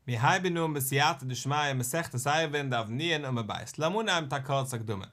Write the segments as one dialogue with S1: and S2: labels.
S1: מיר הייבן אן בסייעתא דשמיא מסכת עירובין דף נ עמוד ב', לאמיר אנהייבן מיט א קורצע הקדמה.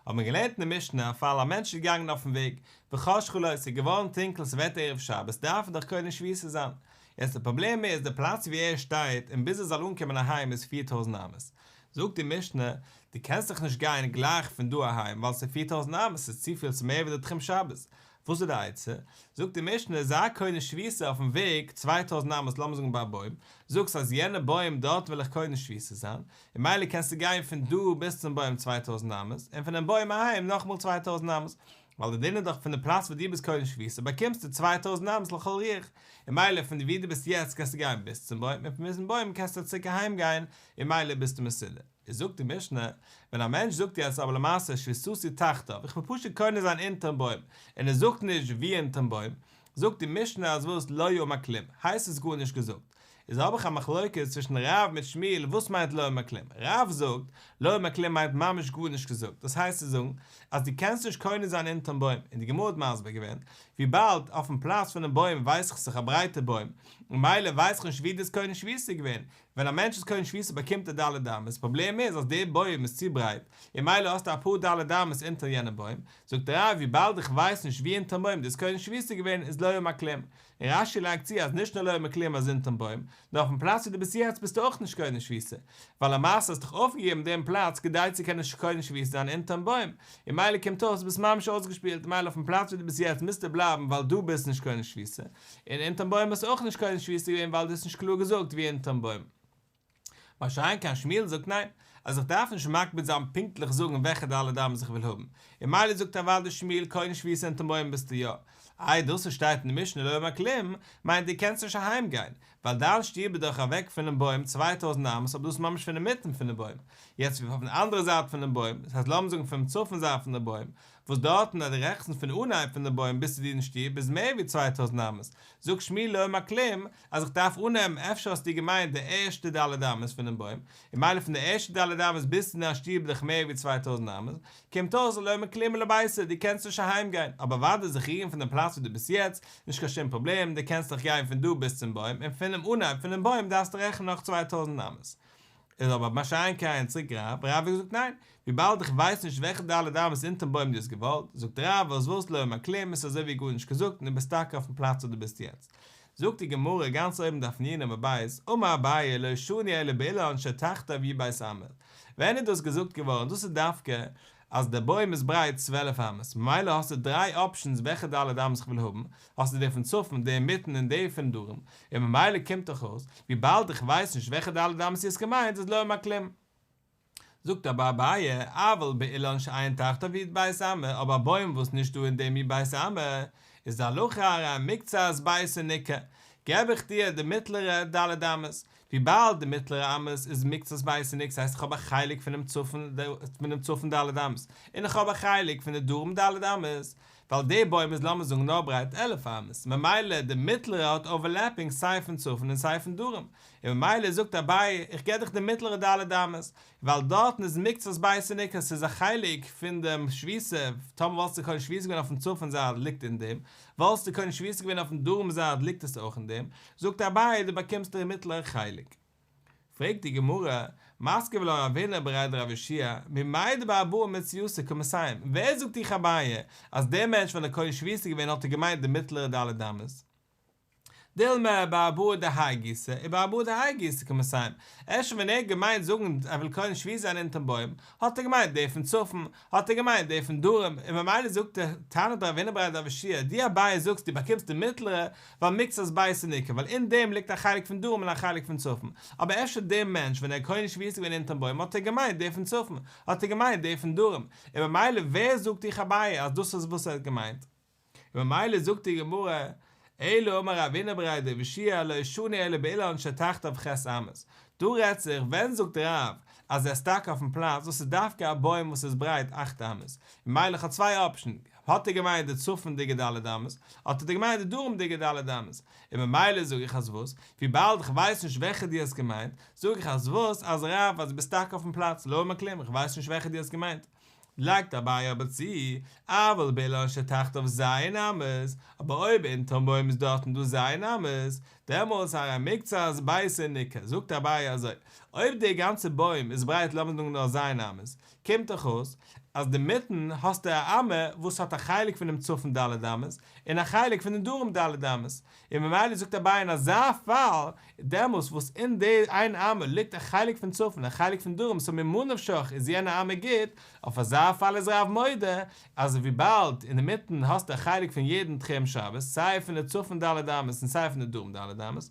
S1: האבן מיר געלערנט אין די משנה א פאל א מענטש איז געגאנגען אויפן וועג, וחשכה לו, ס'איז געווארן טונקל ס'ווערט ערב שבת דארף ער דאך קונה שביתה זיין. יעצט די פראבלעם איז די פלאץ ווי ער שטייט און ביז ער זאל אנקומען אהיים איז פיר טויזנט אמות. זאגט די משנה, דו קענסט דאך נישט גיין גלייך פון דא אהיים ווייל ס'איז 4000 אמות, ס'איז צופיל ס'איז מער ווי די תחום שבת. וואס איז די עצה? זאגט די משנה, זיי קונה שביתה אויפן וועג 2000 אמות לאמיר זאגן ביי א בוים, זאגסט אז יענע בוים דארט וויל איך קונה שביתה זיין, און ממילא קענסטו גיין פון דא ביז צום בוים 2000 אמות, און פונעם בוים אהיים נאכאמאל 2000 אמות, ווייל די דין איז דאך פון די פלאץ וואו דו ביסט קונה שביתה באקומסטו 2000 אמות לכל רוח, און ממילא פון וואו דו ביסט יעצט קענסטו גיין ביז צום בוים, און פון ביזן בוים קענסטו צוריק אהיים גיין, און ממילא ביסטו מסודר. איז זאגט די משנה, ווען א מענטש זאגט יעצט אבער למעשה שביתתי תחתיו, איך וויל פשוט קונה זיין אונטערן בוים, און ער זאגט נישט וואו אונטערן בוים, זאגט די משנה אז וואס לא אמר כלום, הייסט עס גארנישט געזאגט. איז האב איך א מחלוקת צווישן רב מיט שמואל וואס מיינט לא אמר כלום, רב זאגט, לא אמר כלום מיינט ממש גארנישט געזאגט, דאס הייסט צו זאגן אז דו קענסט נישט קונה זיין אונטערן בוים, און די גמרא האט מסביר געווען, וויבאלד אויפן פלאץ פונעם בוים ווייס איך ס'איז א ברייטע בוים, ממילא ווייס איך נישט וואו דו האסט קונה שביתה געווען, ווען א מענטש איז קונה שביתה באקומט ער ד' אמות, פראבלעם איז אז דער בוים איז צו ברייט, און ממילא האסטו אפאר ד' אמות אונטער יענע בוים, זאגט רב וויבאלד איך ווייס נישט ווי אונטערן בוים דו האסט קונה שביתה געווען איז לא אמר כלום, און רש"י לייגט צו אז נישט נאר לא אמר כלום אז אונטערן בוים, נאר אויפן פלאץ ווי דו ביסט יעצט ביסטו אויך נישט קונה שביתה, ווייל למעשה האסט דאך אויפגעגעבן דעם פלאץ כדי צו קענען קונה שביתה זיין אונטערן בוים, און ממילא קומט אויס ביסט ממש אויסגעשפילט, ממילא אויפן פלאץ ווי דו ביסט יעצט מוזטו בלייבן ווייל דו ביסט נישט קונה שביתה, און אונטערן בוים האסטו אויך נישט קונה שביתה געווען ווייל דו האסט נישט קלאר געזאגט ווי אונטערן בוים. מה שאין כן שמואל זאגט ניין, אז איך דארף נישט מקפיד זיין פונקטליך זאגן וועלכע ד' אמות איך וויל האבן, און ממילא זאגט אוודאי שמואל קונה שביתה אונטערן בוים ביסטו יא. איי דאס וואס שטייט אין די משנה לא אמר כלום, מיינט דו קענסט נישט אהיים גיין, ווייל דיין שטוב איז דאך אוועק פונעם בוים 2000 אמות אבער דאס איז ממש פון אינמיטן פונעם בוים, יעצט ווי אויפן אנדערע זייט פונעם בוים, דאס הייסט לאמיר זאגן פונעם צפון זייט פון די בוים, וואס דארטן אז דו רעכנסט פון אנהייב פון די בוים ביז צו דיר אין שטוב איז מער ווי 2000 אמות, זאגט שמואל לא אמר כלום אז איך דארף אננעמען אפשר האסטו געמיינט די ערשטע ד' אמות פונעם בוים, און ממילא פון די ערשטע ד' אמות ביז צו דיין שטוב איז דאך מער ווי 2000 אמות, קומט אויס לא אמר כלום לביתו דו קענסט נישט אהיים גיין, אבער אוודאי זיך רירן פון דעם פלאץ וואו דו ביסט יעצט, נישט קיין שום פראבלעם, דו קענסט דאך גיין פון דא ביז צום בוים, און פונעם אנהייב פונעם בוים דארפסטו רעכענען נאך 2000 אמות. איז אבער מה שאין כן צוריק רב, רב האט געזאגט ניין, וויבאלד איך ווייס נישט וועלכע ד' אמות אונטערן בוים דו האסט געוואלט, זאגט רב וואס וואס לא אמר כלום, עס איז אזוי ווי גארנישט געזאגט און דו ביסט טאקע אויפן פלאץ וואו דו ביסט יעצט. זאגט די גמרא גאנץ אויבן דף נ עמוד ב', אמר אביי לא שנו אלא באילן שתחתיו י"ב אמה, ווען איז דאס געזאגט געווארן, דאס איז דווקא אז דער בוים איז ברייט 12 אמות, ממילא האסטו דריי options וועלכע ד' אמות איך וויל האבן, האסטו די פון צפון, די אינמיטן און די פון דרום, און ממילא קומט דאך אויס, וויבאלד איך ווייס נישט וועלכע ד' אמות דו האסט געמיינט איז לא אמר כלום. זאגט אבער אביי, אבל באילן שאין תחתיו י"ב אמה, אבער א בוים וואס נישט דא אין דעם י"ב אמה, איז די הלכה הרי מקצת ביתו ניכר, געב איך דיר די מיטלערע ד' אמות, וויבאלד די מיטלערע אמות איז מקצת ביתו ניכר, ס'הייסט איך האב א חלק פונעם צפון פונעם צפון ד' אמות, און איך האב א חלק פון די דרום ד' אמות, ווייל די בוים איז לאמיר זאגן נאר ברייט 11 אמות, ממילא די מיטלערע האט overlapping סיי פון צפון און סיי פון דרום, און ממילא זאגט אביי איך געב דיך די מיטלערע ד' אמות, ווייל דארטן איז מקצת ביתו ניכר, ס'איז א חלק פון דעם שביתה, טאמער וואלסטו קונה שביתה געווען אויפן צפון זייט ליגט אין דעם, וואלסטו קונה שביתה געווען אויפן דרום זייט ליגט עס אויך אין דעם, זאגט אביי דו באקומסט די מיטלערע חלק. פרעגט די גמרא, מתקיף לה רב הונא בריה דרב יהושע, ממאי דבארבעה מציעתא קא מסיים, ווער זאגט דיך אביי אז דער מענטש ווען ער קונה שביתה געווען האט ער געמיינט די מיטלערע ד' אמות? דילמא בארבעה דהאי גיסא ובארבעה דהאי גיסא קא מסיים, אפשר ווען ער האט געמיינט זאגן ער וויל קונה שביתה זיין אונטערן בוים, האט ער געמיינט דער פון צפון, האט ער געמיינט דער פון דרום, און ממילא זאגט ער, טענה'ט רב הונא בריה דרב יהושע, דו אביי זאגסט דו באקומסט די מיטלערע, ווייל מקצת ביתו ניכר, ווייל אין דעם ליגט א חלק פון דרום און א חלק פון צפון, אבער אפשר דער מענטש ווען ער האט קונה שביתה געווען אונטערן בוים האט ער געמיינט דער פון צפון, האט ער געמיינט דער פון דרום, און ממילא ווער זאגט דיך אביי אז דאס איז וואס ער האט געמיינט? און ממילא זאגט די גמרא, אלא אמר רב הונא בריה דרב יהושע לא שנו אלא באילן שתחתיו ח' אמות, דא רעדט זיך ווען זאגט רב אז ער איז טאקע אויפן פלאץ דאס איז דווקא א בוים וואס איז ברייט 8 אמות, ממילא איך האב צוויי options, האט ער געמיינט די צפונדיגע ד' אמות, האט ער געמיינט די דרומדיגע ד' אמות, און ממילא זאג איך אז וואס, וויבאלד איך ווייס נישט וועלכע דו האסט געמיינט, זאג איך אז וואס, אז רב אז דו ביסט טאקע אויפן פלאץ, לא אמר כלום, איך ווייס נישט וועלכע דו האסט געמיינט. לייגט אביי אבער צו, אבל באילן שתחתיו ז' אמות, אבער אויב אונטערן בוים איז דארטן דא ז' אמות, דעמאלטס הרי מקצת ביתו ניכר, זאגט אביי אזוי, אויב די גאנצע בוים איז ברייט לאמיר זאגן נאר ז' אמות, קומט דאך אויס אז אינמיטן האסטו א אמה וואס האט א חלק פונעם צפון ד' אמות און א חלק פון די דרום ד' אמות, און ממילא זאגט אביי אין אזא פאל, דעמאלס וואס אין די איין אמה ליגט א חלק פון צפון און א חלק פון דרום סאו ממה נפשך איז יענע אמה גוט, אויף אזא פאל איז רב מודה אז וויבאלד אינמיטן האסטו א חלק פון יעדן תחום שבת סיי פון די צפון ד' אמות און סיי פון די דרום ד' אמות,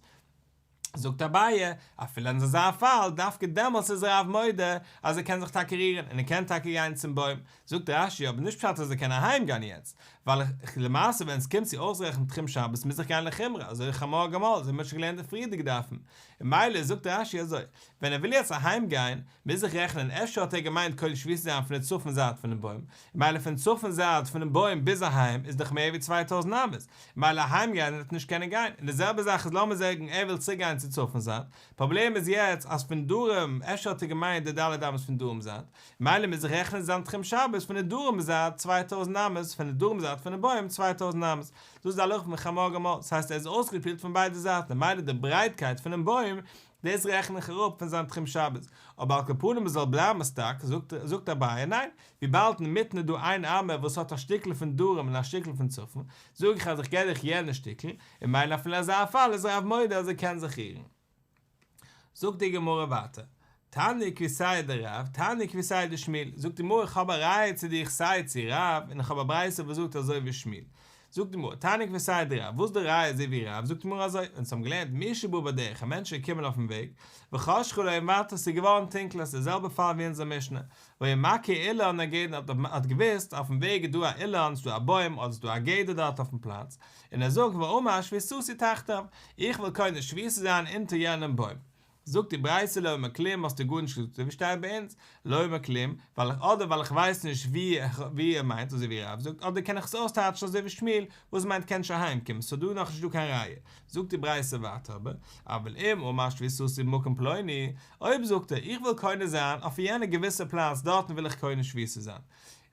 S1: זאגט אביי, אפילו אין אזא פאל, דווקא דעמאלס איז רב מודה אז ער קען זיך טאקע רירן און ער קען טאקע גיין צום בוים, זאגט רש"י אבער נישט פשט אז ער קען אהיים גיין יעצט, ווייל למעשה ווען עס קומט צו אויסרעכענען תחום שבת מוז איך גיין לחומרא, אזוי ווי חמור גמל, אזוי ווי מען האט שוין געלערנט אין פריערדיגע דפים, און ממילא זאגט רש"י אזוי, ווען ער וויל יעצט אהיים גיין, מוז איך רעכענען אפשר האט ער געמיינט קונה שביתה זיין פון די צפון זייט פונעם בוים, ממילא פון צפון זייט פונעם בוים ביז אהיים איז דאך מער ווי 2000 אמות, ממילא אהיים גיין וועט ער נישט קענען גיין, און די זעלבע זאך איז לאמיר זאגן ער וויל צוריק גיין צו צפון זייט, פראבלעם איז יעצט אז פון דרום, אפשר האט ער געמיינט די ד' אמות פון דרום זייט, ממילא מוז איך רעכענען זיין תחום שבת פון די דרום זייט 2000 אמות, פון די דרום זייט פונעם בוים 2000 אמות, דאס איז די הלכה פון חמור גמל, ס'הייסט ער איז אויסגעפילט פון ביידע זייטן, ממילא די ברייטקייט פונעם בוים דאס רעכן איך אראפ פון זיין תחום שבת, אבער על כל פנים עס זאל בלייבן סטאק, זאגט אביי ניין, וויבאלד אינמיטן איז דא איין אמה וואס האט א שטיקל פון דרום און א שטיקל פון צפון, זאג איך אז איך געב דיך יענע שטיקל, און ממילא אפילו אזא פאל איז רב מודה אז ער קען זיך רירן. זאגט די גמרא ווייטער, תניא כוותיה דרב, תניא כוותיה דשמואל, זאגט די גמרא איך האב א ראיה צו דיך סיי צו רב, און איך האב א ברייתא וואס זאגט אזוי ווי שמואל. זאגט די גמרא, תניא כוותיה דרב, וואס איז די ראיה אזוי ווי רב, זאגט די גמרא אזוי, אונז האבן געלערנט מי שבא בדרך, א מענטש איז געקומען אויפן וועג, וחשכה לו און ווייטער ס'איז געווארן טונקל, עס איז די זעלבע פאל ווי אונזער משנה, והיה מכיר אילן או גדר האט האט געוואוסט אויפן וועג איז דא א אילן, ס'איז דא א בוים אדער ס'איז דא א גדר דארט אויפן פלאץ, און ער זאגט ואמר שביתתי תחתיו, איך וויל קונה שביתה זיין אונטער יענעם בוים. זאגט די ברייתא לא אמר כלום האסטו גארנישט געזאגט אזוי ווי שטייט ביי אונז, לא אמר כלום, ווייל איך אדער ווייל איך ווייס נישט ווי ווי ער מיינט אזוי ווי רב זאגט אדער קען איך עס אויסטייטשן אזוי ווי שמואל וואס מיינט קען נישט אהיים קומען ס'איז דא נאכנישט דא קיין ראיה, זאגט די ברייתא ווייטער אבער אבל אם אמר שביתתי במקום פלוני, אויב זאגט ער איך וויל קונה זיין אויף יענע געוויסע פלאץ דארטן וויל איך קונה שביתה זיין,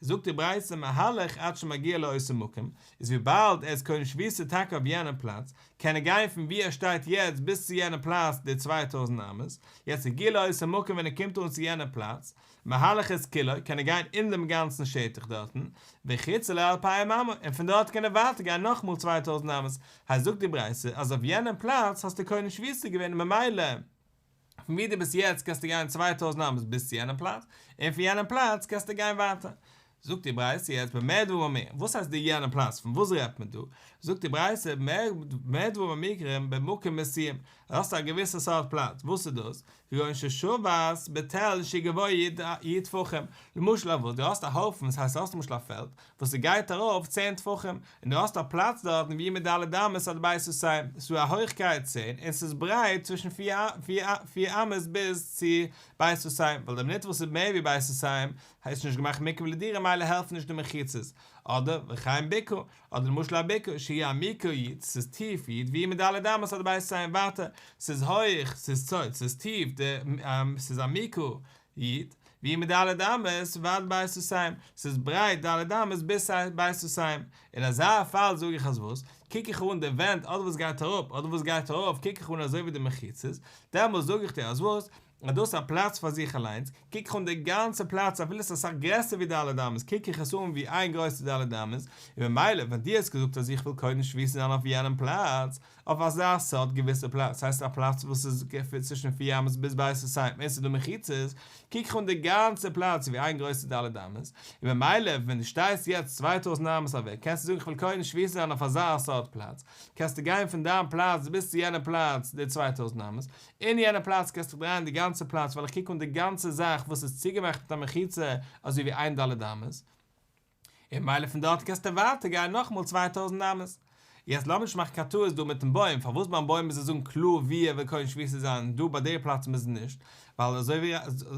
S1: זאגט די ברייתא מהלך עד שמגיע לאותו מקום, איז וויבאלד ער איז קונה שביתה טאקע אויף יענעם פלאץ, קען ער גיין פון וואו ער שטייט יעצט ביז צו יענע פלאץ די 2000 אמות, יעצט הגיע לאותו מקום ווען ער קומט אן צו יענע פלאץ, מהלך את כולו, קען ער גיין אין דעם גאנצן שטח דארטן, וחוצה לו אלפיים אמה, און פון דארט קען ער ווייטער גיין נאכאמאל 2000 אמות, הייסט זאגט די ברייתא אז אויף יענעם פלאץ האסטו קונה שביתה געווען און ממילא פון וואו דו ביסט יעצט קענסטו גיין 2000 אמות ביז צו יענעם פלאץ, און פון יענעם פלאץ קענסטו גיין ווייטער. זאגט די ברייתא יעצט במה דברים אמורים, וואס הייסט די יענע פלאץ, פון וואס רעדט מען דא? זאגט די ברייתא במה דברים אמורים במקום מסוים, אז האסט א געוויסע סארט פלאץ, וואס איז דאס? כגון ששבת בתל שגבוה י' טפחים, למשל אויף וואס דו האסט א הויפן, עס הייסט האסט למשל א פעלד וואס ס'גייט ארויף צען טפחים, און דו האסט א פלאץ דארטן והוא מד' אמות עד בית סאתים, ס'איז דא א הויכקייט צען און ס'איז ברייט צווישן פיר אמות ביז צו בית סאתים, ווייל די מינוט וואס ס'איז מער ווי בית סאתים הייסט נישט געמאכט מוקף לדירה מילא העלפן נישט די מחיצות, אדער וכן בקעה, אדער למשל א בקעה שהיא עמוקה י' ס'איז טיף י' והיא מד' אמות עד בית סאתים ווייטער, ס'איז הויך, ס'איז צויט, ס'איז טיף, די ס'איז עמוקה י' והיא מד' אמות ועד בית סאתים, ס'איז ברייט ד' אמות ביז בית סאתים, אין אזא פאל זאג איך אז וואס, קוק איך אן די ווענט אדער וואס גייט אראפ אדער וואס גייט ארויף קוק איך אן אזוי ווי די מחיצות, דעמאלס זאג איך דיר אז וואס, אז דאס איז א פלאץ פאר זיך אליינס, קוק איך אן די גאנצע פלאץ אפילו עס איז אסאך גרעסער ווי ד' אמות קוק איך עס אן ווי איין גרויסע ד' אמות, און ממילא ווען דו האסט געזאגט אז איך וויל קונה שביתה זיין אויף יענעם פלאץ, אויף אזא סארט געוויסע פלאץ, ס'הייסט א פלאץ וואס איז צווישן פיר אמות ביז בית סאתים און ס'איז דא מחיצות, קוק איך אן די גאנצע פלאץ ווי איין גרויסע ד' אמות, און ממילא ווען דו שטייסט יעצט 2000 אמות אוועק קענסטו זאגן איך וויל קונה שביתה זיין אויף אזא סארט פלאץ, קענסטו גיין פון דיין פלאץ ביז צו יענע פלאץ די 2000 אמות, אין יענע פלאץ קענסטו דרייען די גאנצע פלאץ ווייל איך קוק אן די גאנצע זאך וואס איז צוגעמאכט מיט א מחיצה אזוי ווי איין ד' אמות, און מילא פון דארט קענסטו ווייטער גיין נאכאמאל 2000 אמות. יעצט לאמיר נישט מאכן קיין טעות דא מיטן בוים, פארוואס ביים בוים מוז ער זאגן קלאר וואו ער וויל קונה שביתה זיין און דא ביי די פלאץ מוז ער נישט, ווייל אזוי ווי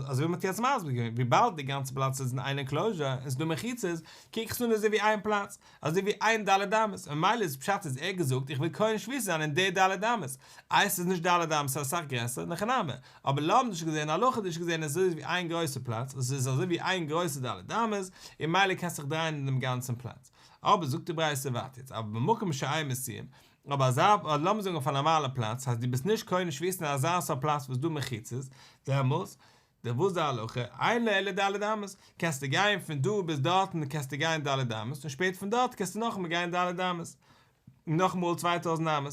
S1: אזוי ווי מ'האט יעצט מסביר געווען, וויבאלד די גאנצע פלאץ איז אין איין ענקלאוזשער און ס'איז דא מחיצות, קוק איך עס אן אזוי ווי איין פלאץ, אזוי ווי איין ד' אמות, און ממילא איז פשט אז ער האט געזאגט איך וויל קונה שביתה זיין אין די ד' אמות, איי ס'איז נישט ד' אמות ס'איז אסאך גרעסער, אין הכי נמי, אבער לומדיש געזען הלכה'דיש געזען איז אזוי ווי איין גרויסע פלאץ, עס איז אזוי ווי איין גרויסע ד' אמות, און ממילא קענסט זיך דרייען אין דעם גאנצן פלאץ. אבער זאגט די ברייתא ווייטער יעצט, אבל במקום שאין מסורים, אבער אזא, לאמיר זאגן אויף א נארמאלע פלאץ, אז דו ביסט נישט קונה שביתה אין אזא סארט פלאץ וואס איז דא מחיצות, דעמאלס, די וואס די הלכה, אין לו אלא ד' אמות, קענסטו גיין פון דא ביז דארטן קענסטו גיין ד' אמות, און שפעטער פון דארט קענסטו נאכאמאל גיין ד' אמות, נאכאמאל 2000 אמות.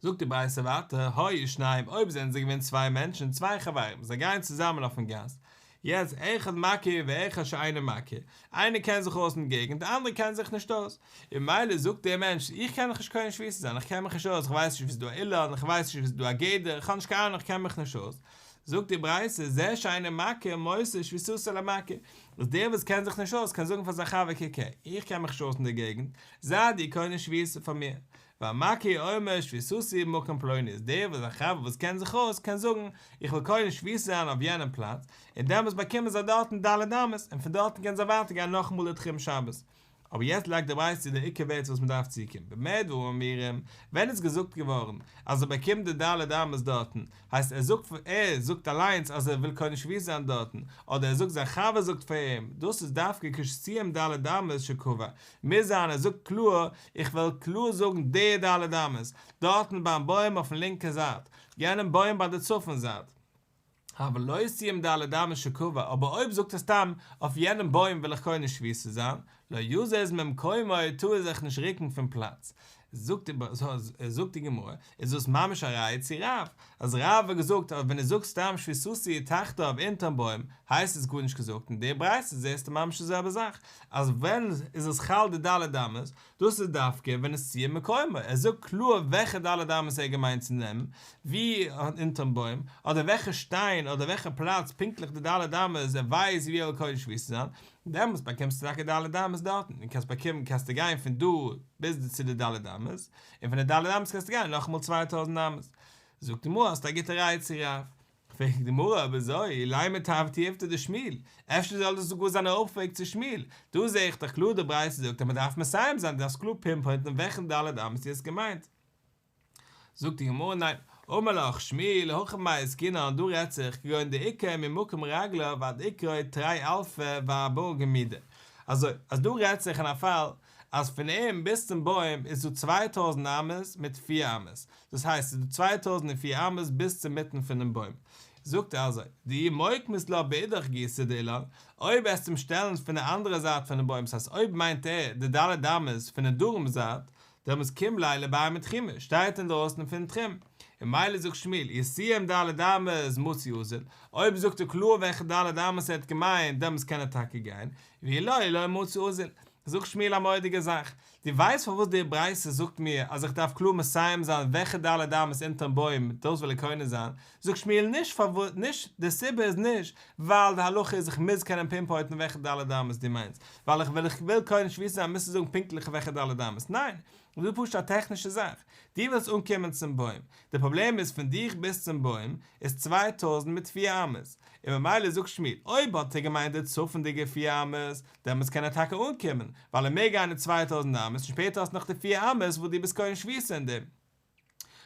S1: זאגט די ברייתא ווייטער, היו שניים, אויב זענען זיי געווען צוויי מענטשן, צוויי חברים, זיי גייען צוזאמען אויפן גאס, יעצט אחד מכיר ואחד שאינו מכיר, איינער קען זיך אויס אין געגנט, די אנדערע קען זיך נישט אויס, און ממילא זאגט דער מענטש, איך קען דאך נישט קונה שביתה זיין, איך קען מיך נישט אויס, איך ווייס נישט וואו ס'איז דא א אילן, איך ווייס נישט וואו ס'איז דא א גדר, איך האב נישט קיין אהנונג, איך קען מיך נישט אויס, זאגט די ברייתא, זה שאינו מכיר מוסר שביתתו למכיר, אז דער וואס קען זיך נישט אויס קען זאגן פאר זיין חבר קוק הער, איך קען מיך נישט אויס אין די געגנט, זיי דו קונה שביתה פאר מיר, והמכיר אומר שביתתי במקום פלוני איז דער וואס זיין חבר וואס קען זיך אויס קען זאגן איך וויל קונה שביתה זיין אויף יענעם פלאץ, און דעמאלטס באקומען זיי דארטן ד' אמות, און פון דארטן קענען זיי ווייטער גיין נאכאמאל לתחום שבת. אבער יעצט לייגט די ברייתא צו די עיקר ווערטער וואס מען דארף צוקומען, במה דברים אמורים, ווען איז געזאגט געווארן אז ער באקומט די ד' אמות דארטן, הייסט ער זאגט ער זאגט אליינס אז ער וויל קונה שביתה זיין דארטן, אדער ער זאגט זיין חבר זאגט פאר אים, דאס איז דווקא כשסיים ד' אמות שקבע, מוז זיין ער זאגט קלאר איך וועל קלאר זאגן די ד' אמות, דארטן ביים בוים אויפן לינקע זייט, יענעם בוים ביי די צפון זייט. אבל לא סיים ד' אמות שקבע, אבער אויב זאגט ער סתם אויף יענעם בוים וויל איך קונה שביתה זיין, לא יזיז ממקומו טאר ער זיך נישט רוקן פון פלאץ. זאגט די גמרא, איז דאס ממש א ראיה צו רב, אז רב האט געזאגט אז ווען ער זאגט סתם שביתתי תחתיו אונטערן בוים, הייסט עס גארנישט געזאגט, אין די ברייתא זעסטו ממש די זעלבע זאך, אז ווען איז עס חל די ד' אמות, דאס איז דווקא ווען עס ציין מקומו, ער זאגט קלאר וועלכע ד' אמות ער האט געמיינט צו נעמען, ווי אונטערן בוים, אדער וועלכע שטיין אדער וועלכע פלאץ פונקטליך די ד' אמות, ער ווייסט ווי ער וויל קונה שביתה זיין, דעמאלטס באקומסטו טאקע ד' אמות דארטן, און קענסט באקומען קענסטו גיין פון דא ביז צו די ד' אמות, און פון די ד' אמות קענסטו גיין נאכאמאל 2000 אמות. זאגט די גמרא האסט א גוטע ראיה צו רב. פרעגט די גמרא אויב אזוי, לימא תיובתא דשמואל, אפשר זאל דאס גאר זיין א אפפרעג צו שמואל, דא זעה איך דאך קלאר די ברייתא זאגט אז מען דארף מסיים זיין, דו דארפסט קלאר פינפוינטן וועלכן ד' אמות דו האסט געמיינט. זאגט די גמרא ניין, אמר לך שמואל, הכא במאי עסקינן, דא רעדט זיך כגון דאיכא ממקום רגליו ועד עיקרו תרי אלפי וארבעה גמידי, אזוי אז דא רעדט זיך אין א פאל אז פון אים ביז צום בוים איז דא 2000 אמות מיט פיר אמות, דאס הייסט ס'איז דא 2004 אמות ביז צום מיטן פונעם בוים. זאגט ער אזוי, דאי מוקמת לה באידך גיסא דאילן, אויב וועסטו אים שטעלן פון די אנדערע זייט פונעם בוים, ס'הייסט אויב מיינט ער די ד' אמות פון די דרום זייט, דעמאלטס קים ליה לבר מתחומא, שטייט אינדרויסן פון תחום. און ממילא זאגט שמואל, אי סיים ד' אמות מצי אזיל, אויב זאגט ער קלאר וועלכע ד' אמות ער האט געמיינט, דעמאלטס קען ער טאקע גיין, ואי לא, לא מצי אזיל. זאגט שמואל א מורא'דיגע זאך, דו ווייסט פארוואס די ברייתא זאגט מיר אז איך דארף קלאר מסיים זיין וועלכע ד' אמות אונטערן בוים דאס וויל ער קונה זיין, זאגט שמואל נישט פארוואס נישט, די סיבה איז נישט ווייל די הלכה איז איך מוז קענען פינפוינטן וועלכע ד' אמות דו מיינסט, ווייל איך ווען איך וויל קונה שביתה זיין מוזטו זאגן פונקטליך וועלכע ד' אמות, ניין, דאס איז פשוט א טעכנישע זאך, דו ווילסט אנקומען צום בוים, די פראבלעם איז פון דיך ביז צום בוים איז 2004 אמות, און ממילא זאגט שמואל אויב האט ער געמיינט די צפונדיגע פיר אמות, דעמאלטס קען ער טאקע אנקומען, ווייל ער מעג גיין די 2000 אמות און שפעטער האסט נאך די פיר אמות וואס דו ביסט קונה שביתה אין דעם.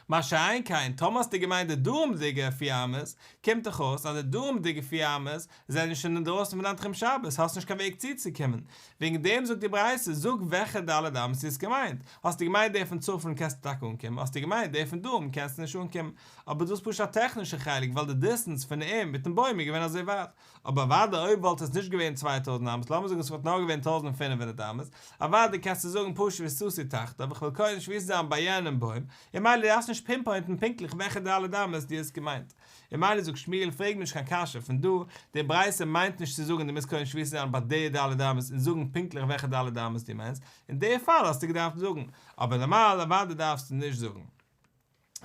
S1: מה שאין כן, טאמער האסטו געמיינט די דרומ'דיגע פיר אמות, קומט דאך אויס אז די דרומ'דיגע פיר אמות זענען שוין אינדרויסן פון דיין תחום שבת, האסט נישט קיין וועג צוצוקומען. וועגן דעם זאגט די ברייתא, זאג וועלכע ד' אמות דו האסט געמיינט. האסטו געמיינט די פון צפון קענסטו טאקע אנקומען, האסטו געמיינט די פון דרום קענסטו נישט אנקומען. אבער דאס איז פשוט א טעכנישע חלק ווייל די דיסטענס פון אים מיטן בוים איז געווען אזוי ווייט. אבער אוודאי אויב וואלט עס נישט געווען 2000 אמות, לאמיר זאגן עס וואלט נאר געווען 1500 אמות, אוודאי קענסטו זאגן פשוט שביתתי תחתיו, איך וויל קונה שביתה זיין ביי יענעם בוים, און ממילא דו דארפסט נישט פינפוינטן פונקטליך וועלכע ד' אמות דו האסט געמיינט. און ממילא זאגט שמואל פרעג מיר נישט קיין קשיא פון דא, די ברייתא מיינט נישט צו זאגן דו מוזט קונה שביתה זיין ביי די ד' אמות און זאגן פונקטליך וועלכע ד' אמות דו מיינסט, אין די פאל האסטו געדארפט זאגן, אבער נארמאל אוודאי דארפסטו נישט זאגן.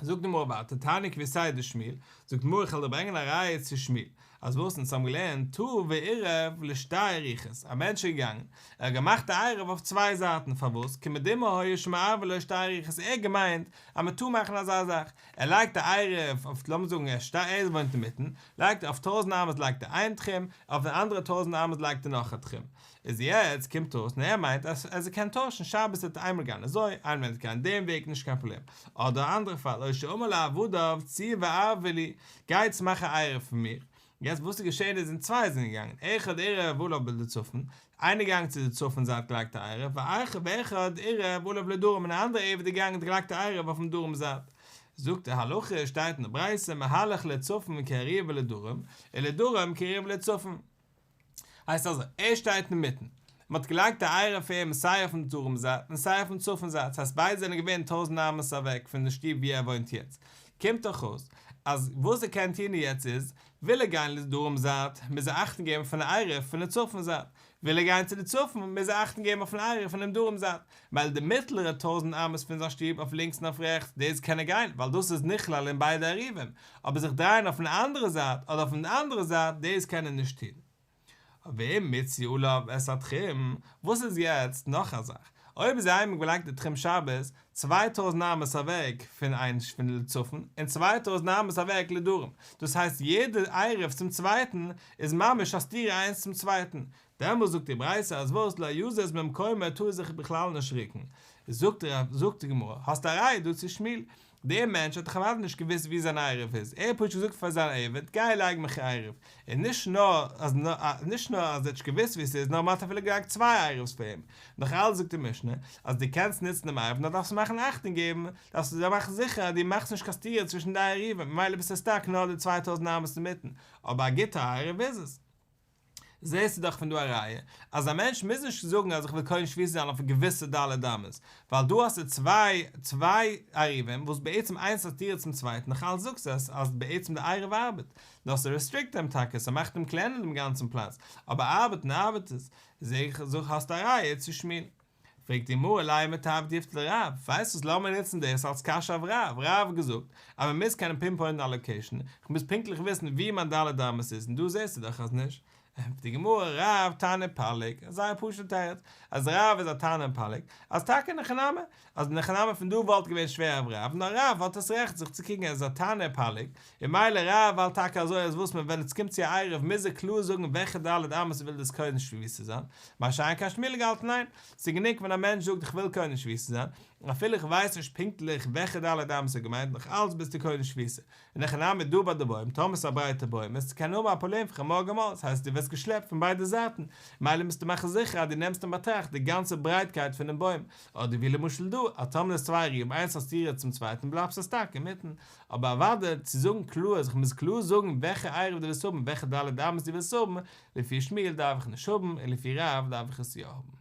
S1: זאגט די גמרא ווייטער, תניא כוותיה דשמואל, זאגט די גמרא איך וועל דיר ברענגען א ראיה צו שמואל, אז וואס אונז האבן געלערנט טעה ועירב לשתי רוחות, א מענטש איז געגאנגען, ער האט געמאכט א עירוב אויף צוויי זייטן, פארוואס? כמדומה היה שמערבין לו שתי רוחות, ער האט געמיינט אז מען טאר מאכן אזא זאך, ער לייגט א עירוב אויף לאמיר זאגן ער שטייט ער וואוינט אינמיטן, לייגט ער אויף טויזנט אמות לייגט ער איין תחום, אויף די אנדערע טויזנט אמות לייגט ער נאך א תחום, איז יעצט קומט אויס און ער מיינט אז אז ער קען טוישן שבת וועט ער איינמאל גיין אזוי איינמאל וועט ער גיין דעם וועג נישט קיין פראבלעם, אדער א אנדערע פאל או שאמר לעבדיו צאו וערבו לי, גייטס מאכן א עירוב פון מיר, יעצט וואס איז געשען איז און צוויי זענען געגאנגען אחד עירב עליו לצפון, איינער געגאנגען צו די צפון זייט געלייגט א עירוב, ואחד עירב עליו לדרום און א אנדערע עבד איז געגאנגען געלייגט א עירוב אויפן דרום זייט. זאגט די הלכה שטייט אין די ברייתא מהלך לצפון כעירבו לדרום, ולדרום כעירבו לצפון. הייסט אזוי, ער שטייט אינמיטן, מען האט געלייגט א עירוב פאר אים סיי אויפן דרום זייט און סיי אויפן צפון זייט, ס'הייסט ביידע זענען געווען טויזנט אמות אוועק פון די שטוב ווי ער וואוינט יעצט, קומט דאך אויס אז וואס ער קען טון יעצט איז, וויל ער גיין לדרום זייט מוז ער אכטונג געבן פון די עירוב פון די צפון זייט, וויל ער גיין צו די צפון מוז ער אכטונג געבן אויפן עירוב פונעם דרום זייט, ווייל די מיטלערע טויזנט אמות פון זיין שטוב אויף לינקס און אויף רעכטס דאס קען ער גיין ווייל דאס איז נכלל אין ביידע עירובים, אבער זיך דרייען אויפן אנדערע זייט אדער אויפן אנדערע זייט דאס קען ער נישט טון. ואם מיצו עליו את התחום, וואס איז יעצט נאך א זאך, אויב זיי האבן געלייגט די תחום שבת צוויי טויזנט אמות אוועק פון איין פון לצפון און צוויי טויזנט אמות אוועק לדרום, דאס הייסט יעדע עירוב צום צווייטן איז ממש א סתירה איינס צום צווייטן, דעמאלס זאגט די ברייתא אז וואס לא יזוז ממקומו טאר זיך בכלל נישט רוקן, זאגט זאגט די גמרא, האסט א ראיה דא צו שמואל, דער מענטש האט דאך אוודאי נישט געוואוסט וואו זיין עירוב איז, ער האט פשוט געזאגט פאר זיין עבד גיי לייג מיך עירוב, און נישט נאר אז נישט נאר אז ער האט נישט געוואוסט וואו ס'איז נאר מ'האט אפילו געלייגט צוויי עירוב'ס פאר אים, נאך אלץ זאגט די משנה אז דו קענסט נוצן דעם עירוב נאר דארפסט מאכן אכטונג געבן, דארפסט דיר מאכן זיכער אז דו מאכסט נישט קיין סתירה צווישן די עירובים, ממילא ביסטו סטאק נאר די 2000 אמות אינמיטן, אבער א גוטע עירוב איז עס. זעסטו דאך פון דא א ראיה אז א מענטש מוז נישט זאגן אז איך וויל קונה שביתה זיין אויף א געוויסע ד' אמות, ווייל דא האסטו צוויי צוויי עירובים וואס בעצם איינס האט סתירה צום צווייטן נאך אלץ זאגסטו אז אז בעצם די עירוב ארבעט, נאר ס'רעסטריקט אים טאקע, ס'מאכט אים קלענער דעם גאנצן פלאץ, אבער ארבעטן ארבעט עס, זעה איך זאג האסט א ראיה צו שמואל. פרעגט די גמרא לימא תיובתא דרב, ווייסט וואס לאמיר נוצן דאס אלס קשיא אויף רב, רב האט געזאגט אז מען מוז קענען פינפוינטן א לאקעישן, איך מוז פונקטליך וויסן ווי מיין ד' אמות איז און דא זעסטו דאך אז נישט. ענטפערט די גמרא רב תנא פליג, א זייער פשוט'ע תירוץ, אז רב איז א תנא פליג, אז טאקע אין הכי נמי, אז אין הכי נמי פון דא וואלט געווען שווער אויף רב, נאר רב האט עס רעכט זיך צו קריגן ער איז א תנא פליג, און ממילא רב האלט טאקע אזוי אז וואס מען ווען עס קומט צו א עירוב מוז ער קלאר זאגן וועלכע ד' אמות ער וויל דאס קונה שביתה זיין, מה שאין כן שמואל געהאלטן ניין, ס'איז גענוג ווען א מענטש זאגט איך וויל קונה שביתה זיין, אפילו איך ווייס נישט פונקטליך וועלכע ד' אמות ער האט געמיינט נאך אלץ ביסטו קונה שביתה, אין הכי נמי דא ביי די בוים, טאמער ס'איז א ברייטע בוים וועסטו קענען האבן א פראבלעם פון חמור גמל, ס'הייסט דו ווערסט געשלעפט פון ביידע זייטן, ממילא מוזטו מאכן זיכער אז דו נעמסט אין באטראכט די גאנצע ברייטקייט פונעם בוים, אדער ווי למשל דא, אז טאמער איז צוויי עירובים איינס א סתירה צום צווייטן בלייבסטו סטאק אינמיטן, אבער אוודאי צו זאגן קלאר אז איך מוז קלאר זאגן וועלכע עירוב דו ווילסט האבן וועלכע ד' אמות דו ווילסט האבן, לפי שמואל דארף איך נישט האבן און לפי רב דארף איך עס יא האבן.